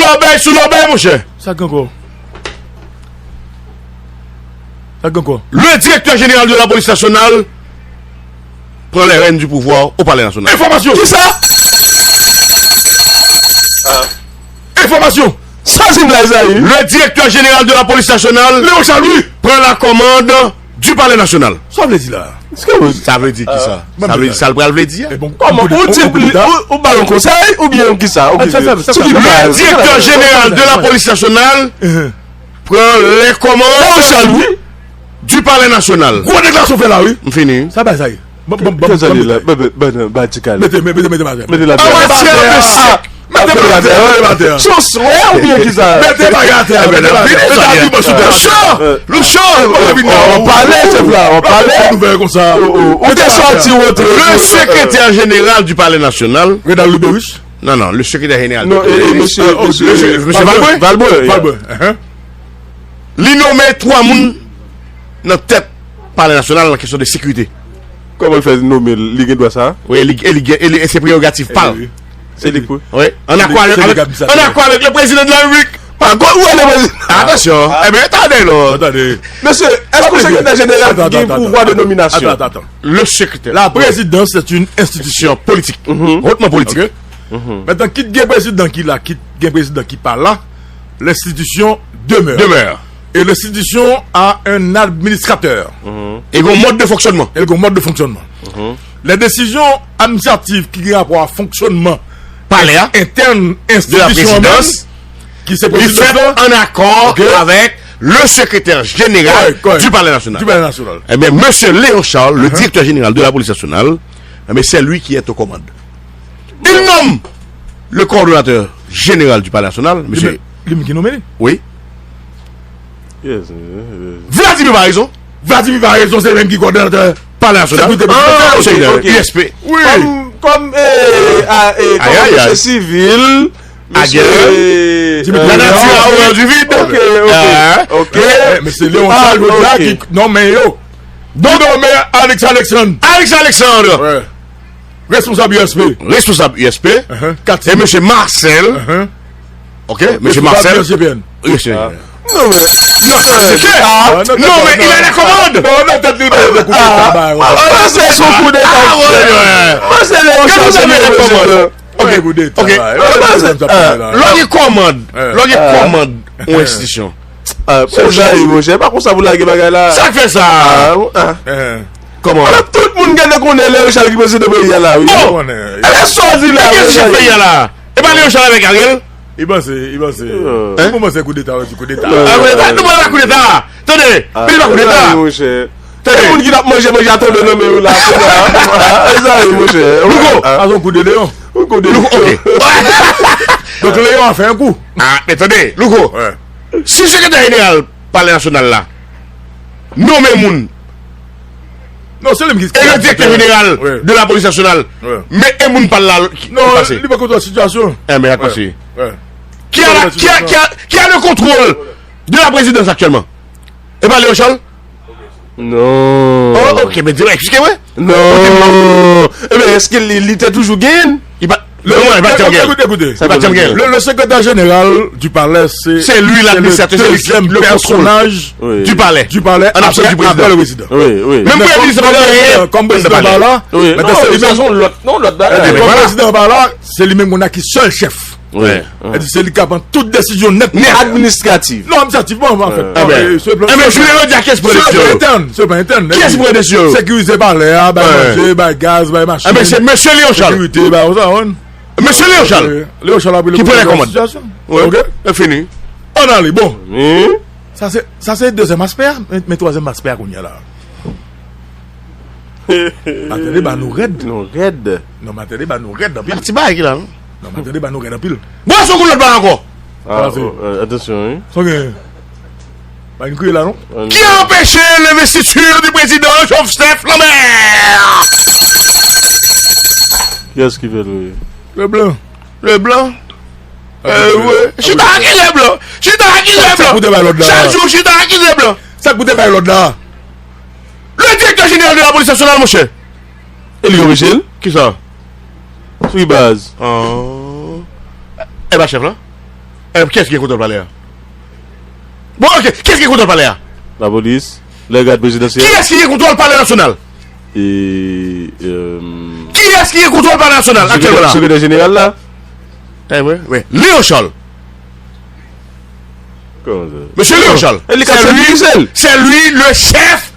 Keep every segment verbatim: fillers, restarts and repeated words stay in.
Lòbèy sou lòbèy, monchè. Sa k gen ankò? Sa k gen ankò? Le directeur général de la police nationale prend les rênes du pouvoir au palais national. Enfòmasyon. Kisa? Enfòmasyon. Sa se blaze la, wi. Le directeur général de la police nationale, Léon Charles, wi, prend la commande du palais national. Sa w vle di la? Sa vle di kisa? Sa vle di sa l pral vle di a? Kòman? Ou di li, ou, ou ba l yon konsèy oubyen kisa? Ou ki di? Sou ki baz? Le directeur général de la police nationale prend les commandes du palais national. Gwo deklarasyon fè la, wi. M fini. Sa bay sa ye? Bon, bon, bon, kisa li la? Ba, ba, ba, ba, di kalè. Mete, mete, mete, mete. Mete la. An matyè de sèk. Mete bagay atè, mete bagay atè. Se yon swè oubyen kisa? Mete bagay atè, mete bagay atè. Loucho! Loucho! Ou pale, chèf la, ou pale. Nouvèl konsa. Ou te sòti, ou antre. Le secrétaire général du palais national. Rédal Luberiche? Non, non, le secrétaire général. Non, e, e, mesye, mesye, mesye Valbrun. Valbrun. Valbrun. Li nonmen twa moun nan tèt palè nasyonal nan kesyon de sekirite. Kòman l fè nonmen l? Li gen dwa sa? Wi, e li, e li, e li, e se prerogatif pa l. Se li k pou. Wi, an akò avèk, an akò avèk le président de la République. Pa gwo, ou wè le président. Atansyon. Ebyen, tande non. Tande. Mesye, èske sekretè jeneral gen pouvwa de nominasyon? Attends, attends, attends. Le secrétaire. La présidence, c'est une institution politique, hautement politique. Mentnan, kit gen prezidan ki la, kit gen prezidan ki pa la, l'institution demeure. Demeure. Et l'institution a un administrateur. E gen yon mòd de fonctionnement. E gen yon mòd de fonctionnement. Les décisions administratives ki gen rapò a fonctionnement palè a, interne, de la institution présidence, ki se li fèt an akò avèk le secrétaire général du palais national. Du palais national. Eh bien, monsieur Léon Charles, le directeur général de la police nationale, eh bien, c'est lui qui est aux commandes. Il nomme le coordonnateur général du palais national, monsieur. Li menm ki nonmen li? Wi. Vladimir Paraison. Vladimir Paraison, se li menm ki kòdonatè palè nasyonal. Sekirite. Ah, ok, ok. U S P. Wi. Kòm, kòm, eh, a, eh, kòm mesye sivil, mesye, eh, la nature a horreur du vide. Ok, ok, ok. Eh, mesye Léon Charles Laudard ki nonmen yo. Donk, nonmen Alex Alexandre. Alex Alexandre. Responsab U S P. Responsab U S P. E mesye Marcel. Ok, mesye Marcel. U S P. Non, men, non, men, il a la commande. Non, non, tèt li, non, non, koudeta. Ah, se sou koudeta. Ah, ouais, ouais. Mwen se le. Gade, vous avez la commande. Ok, koudeta. Ok. Lè gen kòmand, lè gen kòmand yon enstitisyon. Ah, se sa, wi, monchè. E pa konsa pou lage bagay la. Sa k fè sa? Ah, ah. Kòman? Ala tout moun genlè konnen Léon Charles ki prezidan peyi a la, wi. Bon. Ala sa w di la, Léon Charles. Peyi a la. E pa Léon Charles avèk Ariel? Li panse, li panse. Hein? Pou mwen se koudeta, wi, koudeta. Ah, koudeta, nou pral koudeta. Tande, li pa koudeta. Wi, monchè. Tande. Moun ki t ap manje, manje a tonbe nan men yo la, kounye a. Ah, sa, wi, monchè. Louko. Ah. Sa se yon kou de Léon. Yon kou de Léon. Ok. Donk, Léon a fè yon kou. Ah, men tande, Louko. Si sekretè jeneral palè nasyonal la nonmen moun. Non, se li menm ki. E le direktè jeneral de la polis nasyonal. Men e moun pa l la ki pase. Non, li pa kontwòl sitiyasyon. Eh, men ak pase. Qui a la, qui a, qui a, qui a le contrôle de la présidence actuellement? E pa Léon Charles? Non. Oh, ok, men di mwen, eksplike mwen. Non. Ebyen, èske li, li te toujou genyen? Li pa, non, li pa janm genyen. Écoutez, écoutez. Li pa janm genyen. Le, le secrétaire général du palais, c'est, c'est lui l'administrateur, c'est le deuxième personnage du palais. Du palais, en absence du président. Après le président. Oui, oui. Menm premye minis pa genyen. Comme président pa la, maintenant c'est lui-même. Non, sa se yon lòt, non, lòt bagay. Comme président pa la, se li menm ki sèl chèf. Wi. Sa di se li k ap pran tout desizyon nèt. Nèt. Administratif. Non, administratif, bon, an fèt. Ebyen, jodi a, kiyès pran desizyon yo? Se pa entèn, se pa entèn. Kiyès pran desizyon yo? Sekirize palè a, bay manje, bay gaz, bay machin. Ebyen, se mesye Léon Charles. Sekirite, bay sa, wi. Mesye Léon Charles. Léon Charles ap ki pran lè kòmand. Ok? E fini. Ann ale, bon. Sa se, sa se dezyèm aspè a, men, men twazyèm aspè a kounye a la. Maten deba nou rèd. Nou rèd. Non, maten deba nou rèd anpil. Ti bagay ki la, non? Non, maten deba nou rèd anpil. Bon, se yon kout lòt bagay ankò. Ah, oh, euh, atansyon, wi. Sa gen? Pa vin kriye la, non? Qui a empêché l'investiture du président Joseph Lambert? Kiyès ki fè l, wi? Leblanc. Leblanc? Eh, wi. Chita akize blan. Chita akize blan. Sa k pou te bay lòd la? Chak jou, chita akize blan. Sa k pou te bay lòd la? Le directeur général de la police nationale, monchè. E li yo, mesye? Kisa? Sou ki baz? Ah. E pa chèf la? Eh, kiyès ki gen kontwòl palè a? Bon, ok, kiyès ki gen kontwòl palè a? Lapolis, lè gad prezidansyèl. Kiyès ki gen kontwòl palè nasyonal? E, euh, Kiyès ki gen kontwòl palè nasyonal aktyèlman la? Sekretè jeneral la. Eh, wi, wi. Léon Charles. Kòman sa? Mesye Léon Charles. E li k ap sèvi Michel. C'est lui le chef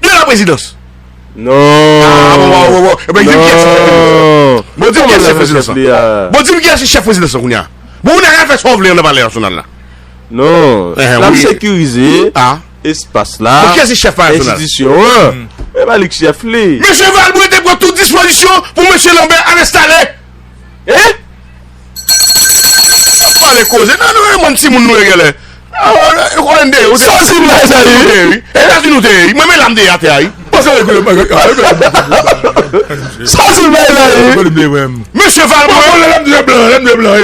de la présidence. Non. Ah, bon, bon, bon, bon. Eh ben, di m kiyès ki chèf prezidans lan. Bon, di m kiyès ki chèf prezidans lan. Bon, di m kiyès ki chèf prezidans lan kounye a. Bon, ou nèg al fè sa w vle anndan palè nasyonal la. Non. Eh, l ap sekirize espas la, enstitisyon an. E pa li k chèf li. Mesye Valbrun te pran tout dispozisyon pou mesye Lambert al enstale. Eh? Pale koze. Non, nou renmen timoun nou genlè. Sa w di m la, Ezayi? Etazini ou te ye, wi. Mwen, men la m te ye atè a, wi. Sa w di m la, Ezayi? Mesye Valbrun. Bon, lè m di blan, lè m di blan. Lè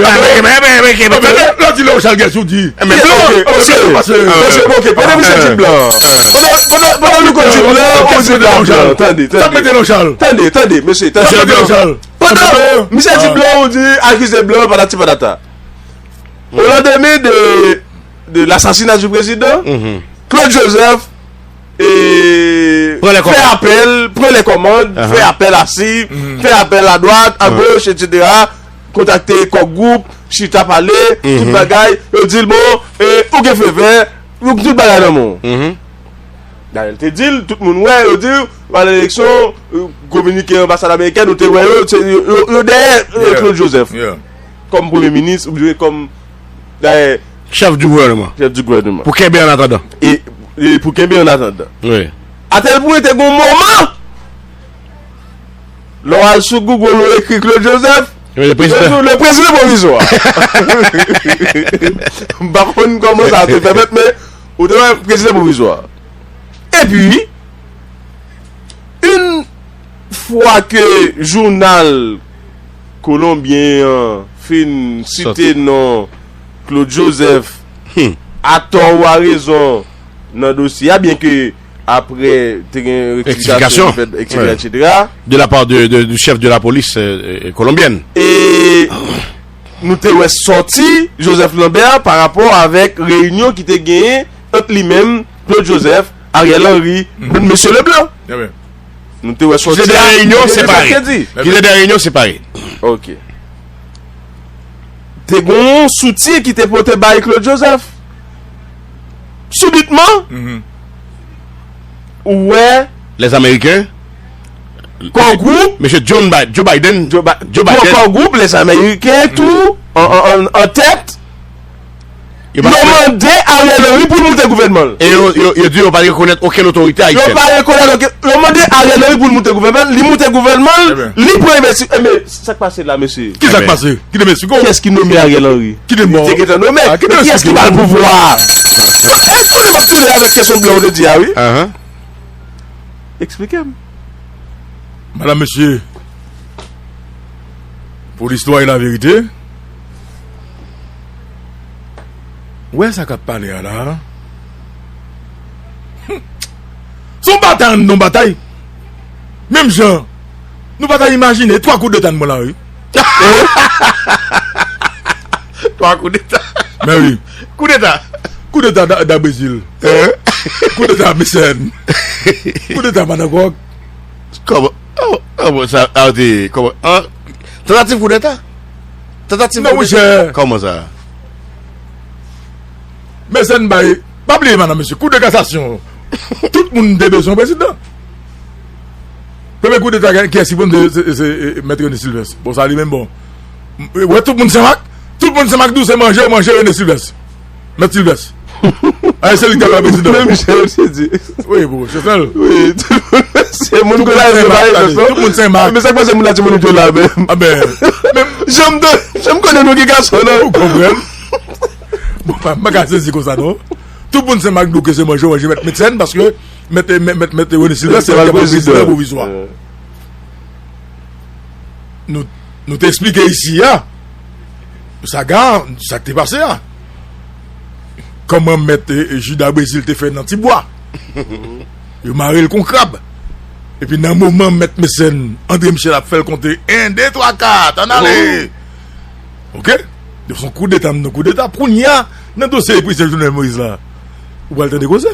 w di Léon Charles, kiyès ou di? Mesye, ok, pandan misye di blan. Pandan, pandan, pandan nou konn di blan, ou di blan. Tande, tande. Tande, tande, mesye, tande. Pandan misye di blan, ou di akize blan, patati patata. Au lendemain de, de l'assassinat du président, Claude Joseph e, fè apèl, pran lè kòmand, fè apèl asi, fè apèl adwat, agoch, etsetera. Kontakte Core Group, chita pale, tout bagay, yo di l, bon, e, ou gen favè, tout bagay nan men w. Dayè, l te di l, tout moun wè, yo di l, pral eleksyon, e, kominike anbasad amerikèn, ou te wè yo, se, yo, yo, yo dèyè, e, Claude Joseph. Kòm premye minis, oubyen kòm, dayè, chèf di gouvènman. Chèf di gouvènman. Pou kenbe an atandan. E, e pou kenbe an atandan. Wi. Atèl pwen te gon moman, lè w al sou Google, ou ekri Claude Joseph, yo di w le prezidan pwovizwa. M pa konn kòman sa te fè fèt, men ou te wè prezidan pwovizwa. Epi, yon fwa ke jounal kolonbyen an fin site non Claude Joseph, atò ou arezon, nan dosye a, byenke apre te gen rektifikasyon, eksplikasyon, fèt, etsetera, etsetera. De la part de, de, du chef de la police, euh, euh, colombienne. E nou te wè sòti Joseph Lambert pa rapò avèk reyinyon ki te genyen ant li menm, Claude Joseph, Ariel Henry, mesye Leblanc. Nou te wè sòti a, ki te dèyè reyinyon separe. Ki te dèyè reyinyon separe. Ok. Te gon yon soutyen ki te pote bay Claude Joseph. Sibitman, ou wè, les Américains, Core Group, mesye John Bi-, Joe Biden, Joe Bi-, Joe Biden, Core Group, les Américains, tou, an, an, an, an tèt, yo mande Ariel Henry pou l moute gouvènman l. E yo, yo, yo di yo pa rekonèt okenn otorite ayisyèn. Yo pa rekonèt okenn, yo mande Ariel Henry pou l moute gouvènman l, li moute gouvènman l, li pran envesti-, enben, sa k pase la, mesye? Ki sa k pase? Kite Meksiko. Kiyès ki nonmen Ariel Henry? Kite mò. Li te gentan nonmen. Men kiyès ki ba l pouvwa a? E, konnen m ap tounen avèk kesyon blan ou te di a, wi. Eksplike m. Madam, mesye, pour l'histoire et la vérité, ou wè sa k ap pale a la a? Se yon batay anndan yon batay. Menm jan nou pa ta imajine twa koudeta nan mond la, wi. Twa koudeta. Men wi. Koudeta. Koudeta da, da Brezil. Koudeta Mecène. Koudeta Managòk. Kòman? Oh, oh, bon, sa, a, te, kòman? An, tantativ koudeta? Tantativ koudeta? Non, monchè. Kòman sa? Mecène bay, pa bliye, madanm, mesye, Kou de Kasasyon. Tout moun te bezwen prezidan. Premye koudeta, kiyès ki pran, se, se, se, e, Mèt René Sylvestre. Bon, sa li menm bon. M, wè, tout moun Senmak. Tout moun Senmak di w se manje, manje René Sylvestre. Mèt Sylvestre. A, se li ki ta fè prezidan. Men Michel, misye di. Wi, bon, se sèl. Wi, tout moun, se moun ki la, se pa egzanp, non? Tout moun Senmak. Men sa k pase moun la, ti moun yo la, men. A ben. Jan m te, jan m konnen nou gen gason, non? Ou konprann? Bon, pa, m pa ka sezi konsa, non. Tout moun Senmak di w ke se manje, manje Mèt Mecène, paske Mèt, Mèt, Mèt, Mèt René Sylvestre, se li ki ap prezidan pwovizwa. Nou, nou te eksplike isi a, saga, sa k te pase a. Kòman mèt, e, e, Jida Brezil te fè nan Tibwa. Yo mare l kon krab. Epi nan moman mèt Mecène, André Michel ap fè l konte en, de, twa, kat, ann ale. Oke? Yo, se yon koudeta, m nan koudeta. Kounye a, nan dosye prezidan Jovenel Moïse la, ou pral tande koze.